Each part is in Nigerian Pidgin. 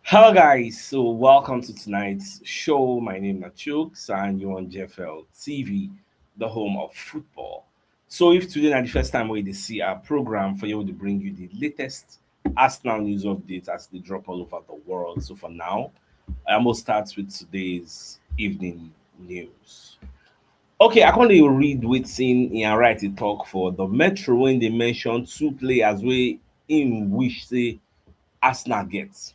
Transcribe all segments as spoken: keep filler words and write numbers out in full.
Hello, guys. So, welcome to tonight's show. My name is Chooks, and you're on J F L T V, the home of football. So, if today na the first time wey you dey see our program, for you to bring you the latest Arsenal news updates as they drop all over the world. So, for now, I almost start with today's evening news. Okay, I can't even read wetin Ian Wright dey talk for the Metro when they mention two players wey im wish say Arsenal get.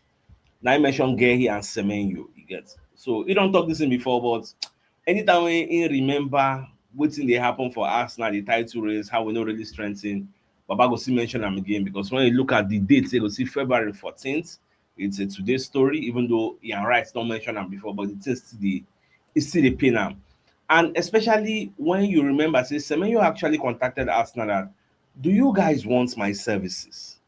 Now I mention Guehi and Semenyo, you get. So he don't talk this thing before, but anytime we he remember wetin dey happen for Arsenal, the title race, how we no really strengthen, Baba go still mention am again, because when you look at the date, you go see February fourteenth. It's a today story, even though Ian Wright don't mention am before, but it is still the it's still the pain am. And especially when you remember, say Semenyo actually contacted Arsenal that, "Do you guys want my services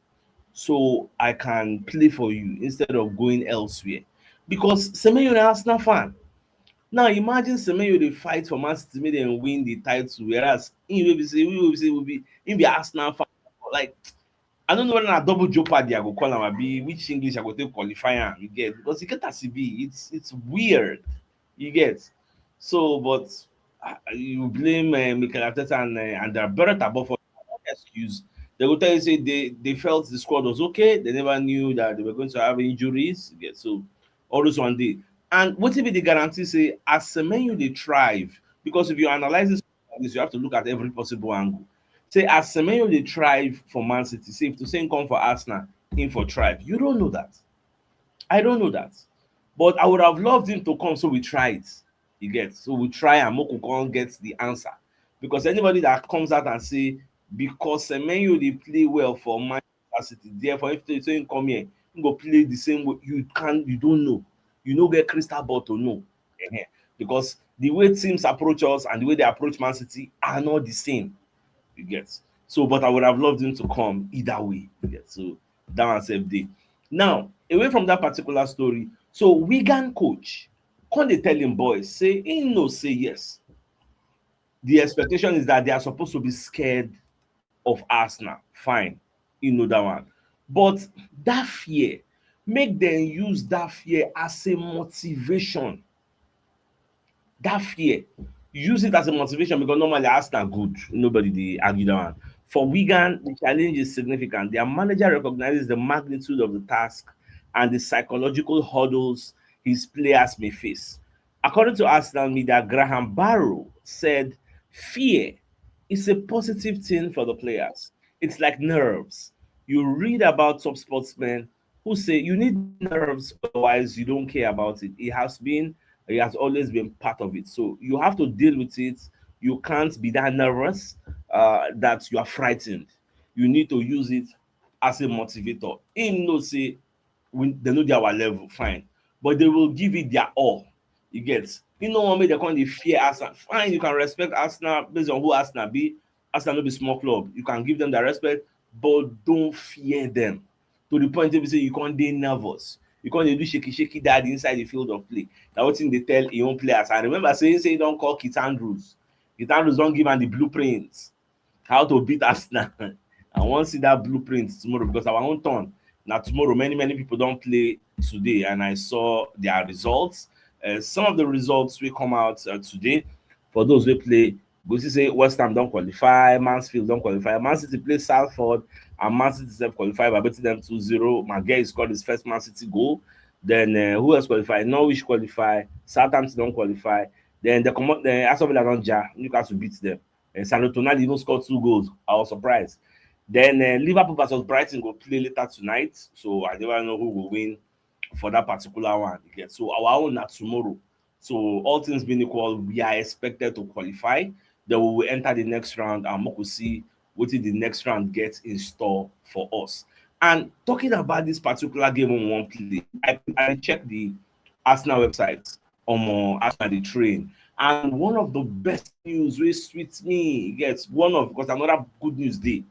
so I can play for you instead of going elsewhere?" Because Semenyo na Arsenal fan. Now imagine Semenyo dey fight for Man City make dem win the title, whereas he will be say we will say will be he be Arsenal fan. Like, I don't know whether na double jeopardy I go call am, abi which English I go take qualify am, you get, because you get as e be. It's it's weird, you get. So, but uh, you blame uh, Mikel Arteta and uh, and Beretta, but for excuse, they go tell you say they they felt the squad was okay. They never knew that they were going to have injuries. You get, so all those one day. And what if the guarantee say as Semenyo they thrive? Because if you analyze this, you have to look at every possible angle. Say as Semenyo they thrive for Man City, say if to say come for Arsenal, in for thrive. You don't know that. I don't know that. But I would have loved him to come, so we try it. You get, so we try and Moko can't get the answer. Because anybody that comes out and say because Semenyo they play well for Manchester City, therefore if they say come here, you go play the same way. You can't, you don't know. You no get crystal ball to know. Because the way teams approach us and the way they approach Man City are not the same. You get. So, but I would have loved him to come either way. You get. So that one save day. Now, away from that particular story, so Wigan coach, can they tell him boys, say he no say yes. The expectation is that they are supposed to be scared of Arsenal. Fine, you know that one. But that fear, make them use that fear as a motivation. That fear, use it as a motivation, because normally Arsenal good. Nobody they argue that one. For Wigan, the challenge is significant. Their manager recognizes the magnitude of the task and the psychological hurdles his players may face. According to Arsenal media, Graham Barrow said, "Fear is a positive thing for the players. It's like nerves. You read about top sportsmen who say you need nerves, otherwise you don't care about it. It has been, it has always been part of it. So you have to deal with it. You can't be that nervous uh, that you are frightened. You need to use it as a motivator." Him know say we, they know they our level, fine. But they will give it their all. You get? You know what made they come they fear Arsenal. Fine, you can respect Arsenal based on who Arsenal be. Arsenal no be small club. You can give them the respect, but don't fear them. To the point they say you can't be nervous. You can't do shaky shaky dad inside the field of play. Now what thing they tell your own players. I remember saying say you don't call Kit Andrews. Kit Andrews don't give them the blueprints how to beat Arsenal. I want to see that blueprint tomorrow because our own turn. Now tomorrow, many, many people don't play today, and I saw their results. Uh, some of the results will come out uh, today. For those who play, go see say West Ham don't qualify, Mansfield don't qualify, Man City play Salford, and Man City self qualify by beating them two zero. Maguire scored his first Man City goal. Then uh, who else qualify? Norwich qualify, Southampton don't qualify. Then the commo- the Aston Villa don't jar, Newcastle beats them. And Sandro Tonali even scored two goals. I was surprised. Then uh, Liverpool versus Brighton go play later tonight, so I never know who will win for that particular one. You get? So our own na tomorrow. So all things being equal, we are expected to qualify. Then we will enter the next round and we will see what the next round gets in store for us. And talking about this particular game we won't play, I, I checked the Arsenal website on Arsenal the train. And one of the best news wey sweet me, yes, one of, because another good news dey.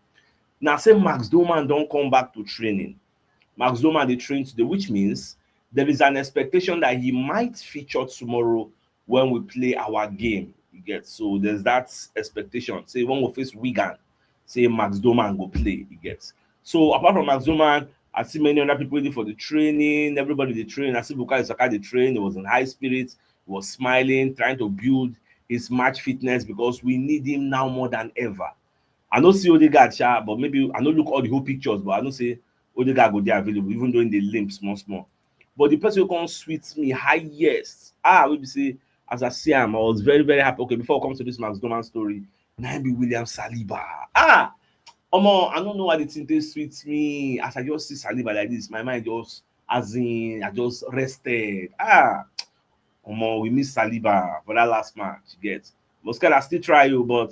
Now say Max Doman don't come back to training. Max Doman dey train today, which means there is an expectation that he might feature tomorrow when we play our game. You get? So there's that expectation. Say when we face Wigan, say Max Doman go play. You get? So apart from Max Doman, I see many other people waiting for the training. Everybody dey train. I see Bukayo Saka dey train. He was in high spirits. He was smiling, trying to build his match fitness because we need him now more than ever. I no see Odegaard, sha, but maybe I no look all the whole pictures, but I know say Odegaard go dey available, even though he dey limp small small. But the person who come sweet me highest, ah, wey be say, as I see am, I was very, very happy. Okay, before I come to this Max Doman story, na him be William Saliba. Ah, omo, I no know why the thing dey sweet me. As I just see Saliba like this, my mind just, as in, I just rested. Ah, omo, we miss Saliba for that last match, you get. Musiala still try you, but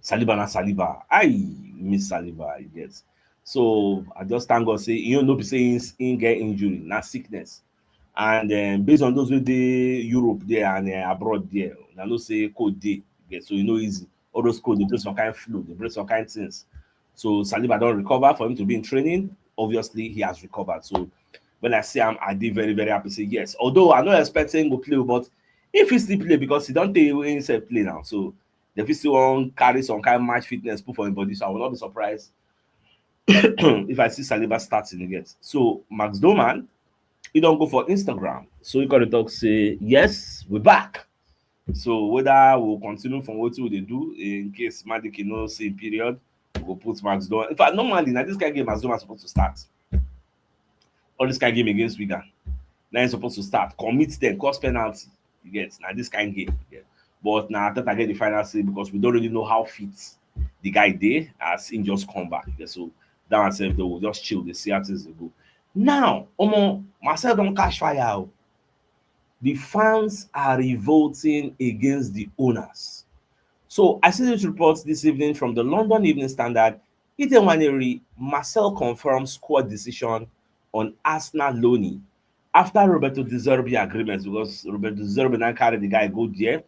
Saliba na Saliba. I miss Saliba, you get. So I just thank God say, you know, no be say he, he get injury, na sickness. And um, based on those wey dey Europe there and uh, abroad there, I know say cold dey, you get, so e no easy. All those cold dey bring some kind flu, dey bring some kind things. So Saliba don recover for him to be in training. Obviously, he has recovered. So when I see am, I dey very, very happy. Say yes. Although I no expect say him go play, but if he still play, because he don take away himself play now, so they fit still wan carry some kind match fitness put for him body. So I will not be surprised if I see Saliba starting again. So Max Doman, he don go for Instagram. So he gonna talk say, yes, we back. So whether we'll continue from what we dey do in case Madiki no say period, we go put Max Doman. In fact, normally, na this kind game Max Doman supposed to start. All this kind game against Wigan, now he's supposed to start. Commit them, cause penalty. You get, now this kind game. You get. But now Arteta get the final say because we don't really know how fit the guy dey as he just come back. You get. So that one sef, they will just chill, they see how things dey go. Now, omo, Marcel don catch fire o. The fans are revolting against the owners. So I see this report this evening from the London Evening Standard. Ite Nwaneri, Marcel confirms squad decision on Arsenal loanee after Roberto De Zerbi agreement, because Roberto De Zerbi now carry the guy go there.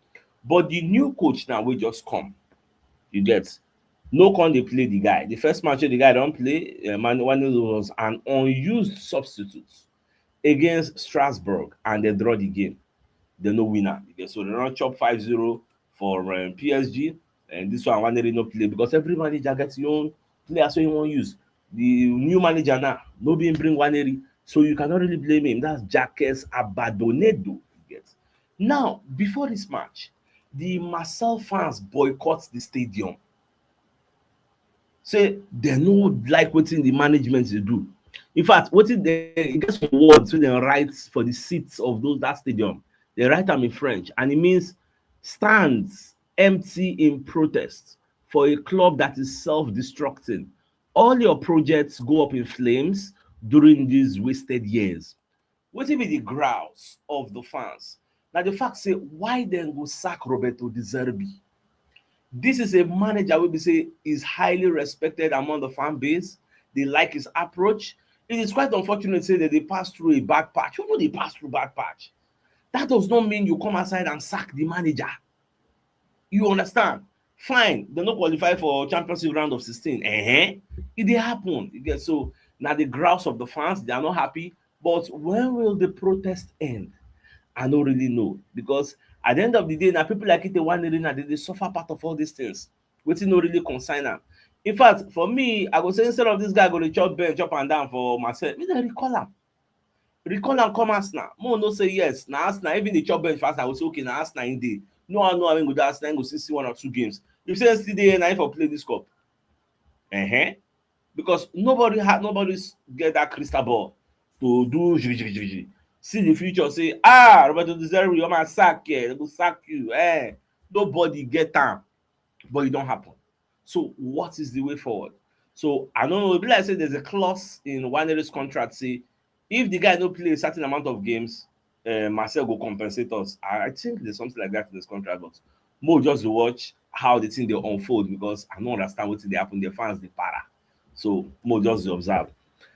But the new coach now will just come. You get, no come dey play the guy. The first match wey the guy don play, uh, Man Nwaneri was an unused substitute against Strasbourg, and they draw the game. They no win am. You get, so they don chop five zero for um, P S G, and this one Nwaneri no play because every manager gets his own players wey he wan use. The new manager now no be him bring Nwaneri, so you cannot really blame him. That's Jacques Abadonedo. You get. Now, before this match, the Marcel fans boycott the stadium. Say they no like wetin the management dey do. In fact, wetin they, e get some words wey dem write for the seats of those, that stadium. They write am in French, and it means, "Stands empty in protest for a club that is self-destructing. All your projects go up in flames during these wasted years." Wetin be the grouse of the fans? Now the fact say, why then go sack Roberto De Zerbi? This is a manager wey be say is highly respected among the fan base. They like his approach. It is quite unfortunate say that they pass through a bad patch. Who know they pass through bad patch? That does not mean you come outside and sack the manager. You understand? Fine, they no qualify for Champions League round of sixteen. Eh, it dey happen. You get, so now the grouse of the fans, they are not happy. But when will the protest end? I don't really know, because at the end of the day, now people like Ite Nwaneri, they, they suffer part of all these things. Wetin no really concern am. In fact, for me, I go say instead of this guy go to chop bench up and down for Marcel, me they recall am. Recall am come Arsenal. Mo no say yes. Now Arsenal, even the chop bench for Arsenal, I go say, okay, now Arsenal in dey. No, I know I go do Arsenal, go see, see one or two games. If say still dey, na him for play this cup. Uh-huh. Because nobody had, nobody's get that crystal ball to do jiggy, jiggy, jiggy, jiggy. See the future, say, ah, Roberto De Zerbi, you might sack here, they go sack you. Eh, nobody get time, but it don't happen. So what is the way forward? So I don't know. It be like say there's a clause in Nwaneri's contract say if the guy no play a certain amount of games, uh, Marcel go compensate us. I, I think there's something like that in this contract, but mo just dey watch how the thing dey unfold, because I no understand wetin dey happen. The fans dey para, so mo just dey observe.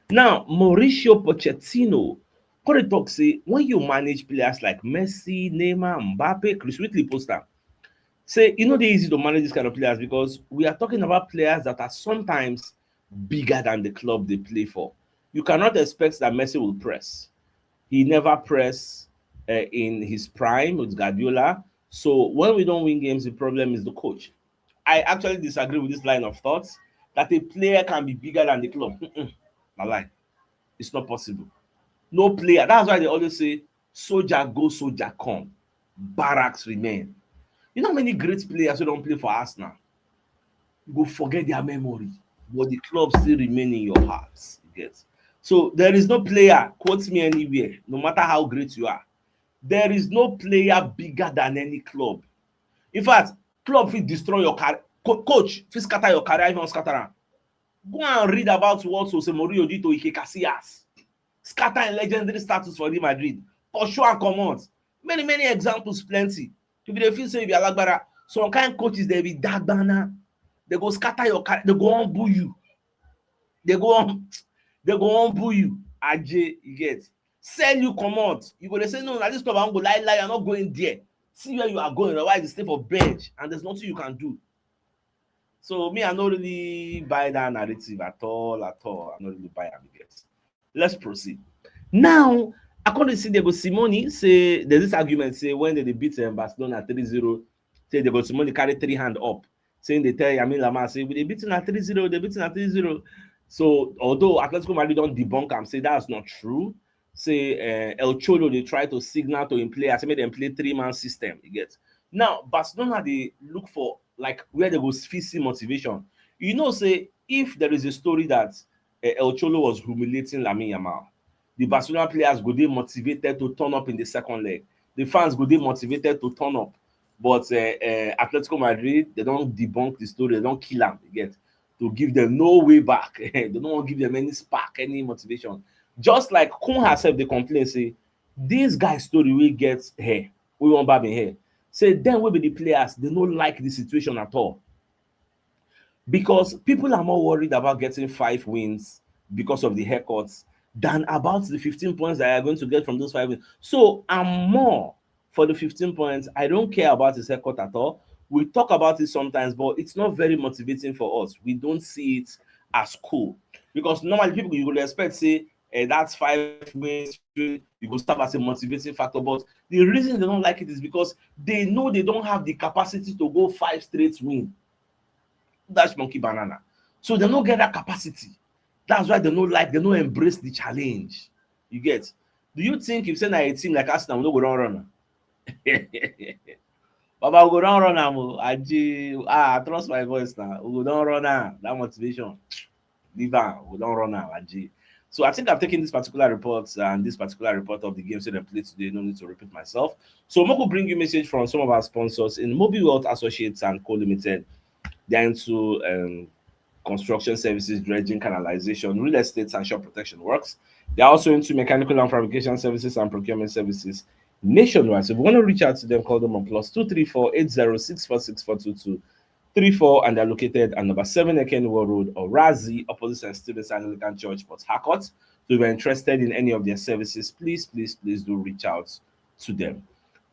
Now Mauricio Pochettino come dey talk say when you manage players like Messi, Neymar, Mbappe, Chris Whitley post am say e no dey easy to manage this kind of players, because we are talking about players that are sometimes bigger than the club they play for. You cannot expect that Messi will press. He never press uh, in his prime with Guardiola. So when we don't win games, the problem is the coach. I actually disagree with this line of thoughts that a player can be bigger than the club. Mm-mm. Na lie. It's not possible. No player. That's why they always say, "Soldier go, soldier come. Barracks remain." You know how many great players who don't play for Arsenal? You go forget their memory, but the club still remain in your hearts. You get? So there is no player, quote me anywhere, no matter how great you are. There is no player bigger than any club. In fact, club fit destroy your career. Co-, coach fit scatter your career if you wan scatter am. Go and read about what Jose Mourinho did to Iker Casillas. Scatter im legendary status for Real Madrid. Pursue am comot. Many, many examples plenty. If you dey feel say you be alagbara, some kind coaches dey be dagbana. They go scatter your career. They go humble you. They go hum-, they go humble you. Aje, you get? Sell you comot. You go dey say, "No, na this club I wan go. Lie, lie, I'm not going there." See where you are going. Otherwise, you stay for bench and there's nothing you can do. So me, I no really buy that narrative at all, at all. I no really buy am, you get. Let's proceed. Now, according to Diego Simeone, say there's this argument say when they dey beat, um, Barcelona three zero, say Diego Simeone carry three hand up, saying they tell Lamine Yamal say, "We dey beat una three zero, they beat una three zero." So although Atletico Madrid don debunk am, say that's not true. Say, uh, El Cholo dey try to signal to im players, say make dem play three-man system. You get? Now, Barcelona dey look for, like, where they go fit see motivation. You know, say if there is a story that, uh, El Cholo was humiliating Lamine Yamal, the Barcelona players go dey motivated to turn up in the second leg. The fans go dey motivated to turn up. But, uh, uh, Atletico Madrid, they don't debunk the story, they don't kill am, you get, to give them no way back. They don't want give them any spark, any motivation. Just like Kun herself, they complain, say, "This guy story we get here, we won't bab in here." Say, then we be the players, they don't like the situation at all. Because people are more worried about getting five wins because of the haircuts than about the fifteen points that I are going to get from those five wins. So I'm more for the fifteen points. I don't care about his haircut at all. We talk about it sometimes, but it's not very motivating for us. We don't see it as cool. Because normally people, you would expect, say, eh, that's five wins, you go serve as a motivating factor. But the reason they don't like it is because they know they don't have the capacity to go five straight win. That's monkey banana. So they don't get that capacity. That's why they don't like, they don't embrace the challenge. You get? Do you think if say na a team like Arsenal, we no go run run am? Baba, we go run run am o. Aji, ah, I trust my voice now. We go don run am. That motivation. Leave am. We don run am, Aji. So I think I've taken this particular report and this particular report of the game so they play today. No need to repeat myself. So Moko bring you message from some of our sponsors in Mobile Wealth Associates and Co Limited. They're into, um, construction services, dredging, canalization, real estate, and shop protection works. They're also into mechanical and fabrication services and procurement services nationwide. So if you want to reach out to them, call them on plus two three four eight zero six four six four two two three four, and they're located at number seven Ekenwo Road, Orazi, opposite Saint Stephen's Anglican Church, Port Harcourt. So if you're interested in any of their services, please, please, please do reach out to them.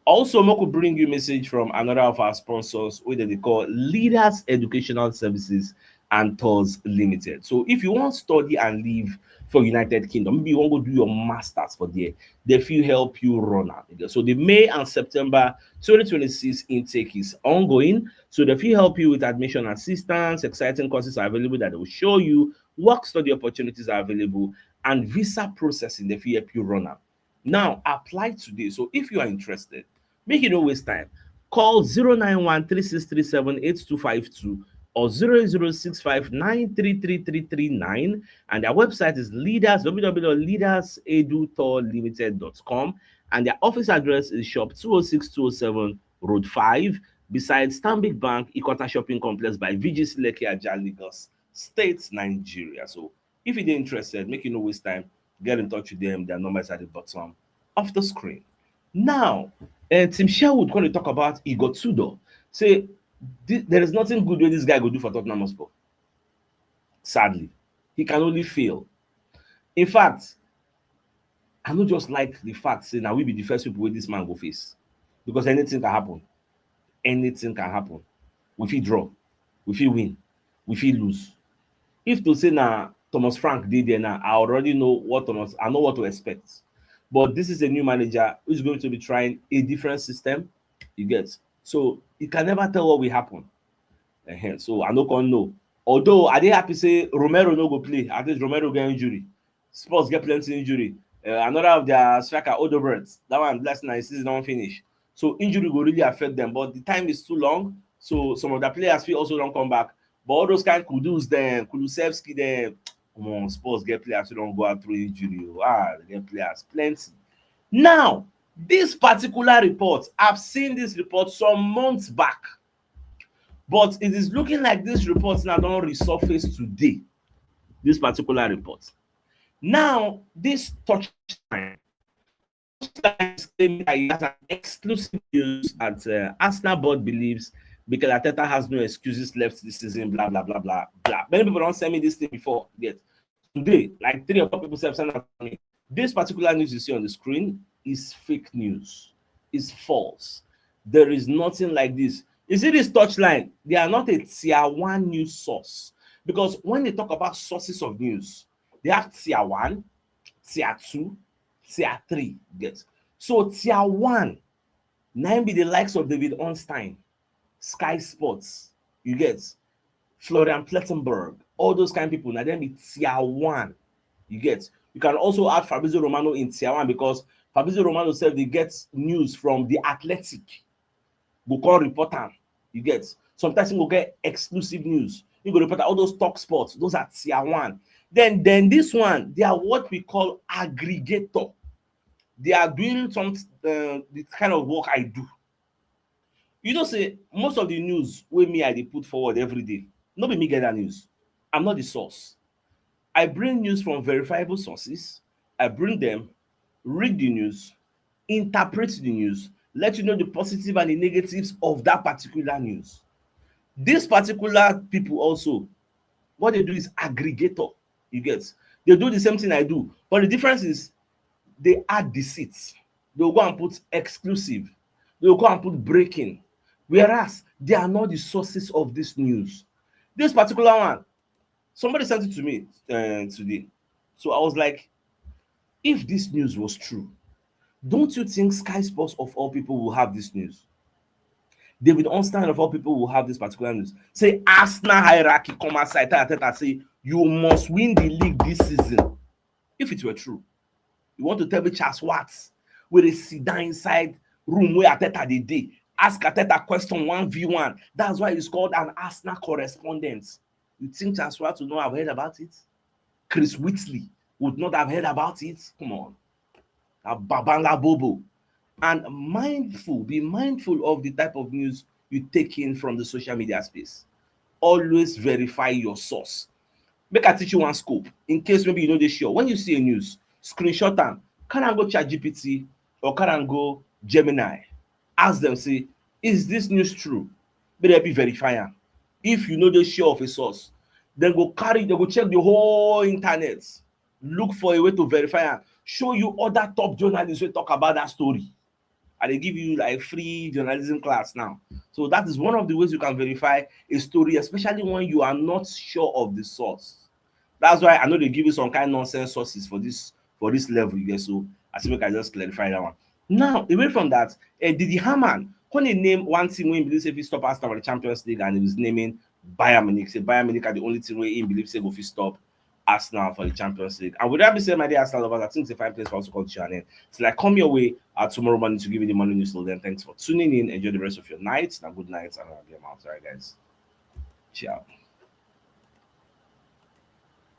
Also, Moko bring you message from another of our sponsors, wey dem dey call Leaders Educational Services and Tours Limited. So if you wan study and live for United Kingdom, maybe you wan go do your masters for there, they fit help you run am. So the May and September twenty twenty-six intake is ongoing. So they fit help you with admission assistance, exciting courses are available that they will show you, work study opportunities are available, and visa processing, they fit help you run am. Now, apply today. So if you are interested, make you no waste time. Call zero nine one three six three seven eight two five two or zero zero six five nine three three three three nine, and their website is leaders, w w w dot leaders edu tour limited dot com, and their office address is shop two oh six two oh seven Road five, beside Stanbic Bank, Ikota Shopping Complex by V G C Lekki Ajah, Lagos State, Nigeria. So if you dey interested, make you no waste time. Get in touch with them. Their number is at the bottom of the screen. Now, uh, Tim Sherwood gonna talk about Igor Tudor. Say, thi-, there is nothing good wey this guy go do for Tottenham Hotspur. Sadly, he can only fail. In fact, I no just like the fact say na we be the first people wey this man go face, because anything can happen. Anything can happen. We fit draw, we fit win, we fit lose. If to say na Thomas Frank dey there now, I already know what Thomas, I know what to expect. But this is a new manager who is going to be trying a different system. You get? So you can never tell what will happen. Ehen, so I no come know. Although I dey happy say Romero no go play. At least Romero get injury. Spurs get plenty injury. Uh, another of their striker, Odobert, that one, bless na, his season don finish. So injury go really affect them, but the time is too long. So some of the players fit also don come back. But all those kind Kudus dem, Kulusevski dem, come on, Spurs get players who don go out through injury. Ah, they get players plenty. Now, this particular report, I've seen this report some months back, but it is looking like this report now don resurface today. This particular report. Now, this touchline, touchline is claiming that he has an exclusive news that uh, Arsenal board believes Mikel Arteta has no excuses left this season, blah, blah, blah, blah, blah. Many people don't send me this thing before yet. Today, like three or four people have sent out to me. This particular news you see on the screen is fake news. It's false. There is nothing like this. You see this touchline? They are not a tier one news source. Because when they talk about sources of news, they have tier one, tier two, tier three. Yes. So tier one, nine be the likes of David Ornstein, Sky Sports, you get, Florian Plettenberg, all those kind of people. Now then be tier one, you get. You can also add Fabrizio Romano in tier one because Fabrizio Romano said they get news from the Athletic. Go call reporter, you get. Sometimes you go get exclusive news. You go reporter all those talk sports. Those are tier one. Then, then this one, they are what we call aggregator. They are doing some uh, the kind of work I do. You know, say most of the news wey me I dey put forward every day, no be me get that news. I'm not the source. I bring news from verifiable sources. I bring them, read the news, interpret the news, let you know the positive and the negatives of that particular news. These particular people also, what they do is aggregator. You get? They do the same thing I do, but the difference is they add deceit. They will go and put exclusive. They will go and put breaking. Whereas they are not the sources of this news. This particular one, somebody sent it to me uh, today. So I was like, if this news was true, don't you think Sky Sports of all people will have this news? David Ornstein of all people will have this particular news. Say Arsenal hierarchy come outside, tell Arteta say you must win the league this season. If it were true, you want to tell me Charles Watts wey dey sit down inside room where Arteta dey dey, ask Arteta question one v one. That's why he's called an Arsenal correspondent. You think Charles Watts would not have heard about it? Chris Whitley would not have heard about it? Come on. A Babala Bobo. And mindful, be mindful of the type of news you take in from the social media space. Always verify your source. Make I teach you one scope in case maybe you know this show. When you see a news, screenshot them, can I go chat G P T or can I go Gemini? Ask them, say, is this news true? May they be verify am. If you know the show of a source, then go carry, they go check the whole internet, look for a way to verify am, show you other top journalists who talk about that story. I dey give you like free journalism class now. So that is one of the ways you can verify a story, especially when you are not sure of the source. That's why I know they give you some kind of nonsense sources for this for this level. You get so I think I just clarify that one. Now, away from that, uh, Didi Hamann, when he named one team when he believe if he stop Arsenal for the Champions League and he was naming Bayern Munich. Say Bayern Munich are the only team where he believes say go fit stop Arsenal for the Champions League. And with that be said, my dear Arsenal lovers, I think it's a fine place for us to call to your name. So like come your way uh, tomorrow morning to give you the morning news till then. Thanks for tuning in. Enjoy the rest of your night. Now good night and I'll be out. All right, guys. Ciao.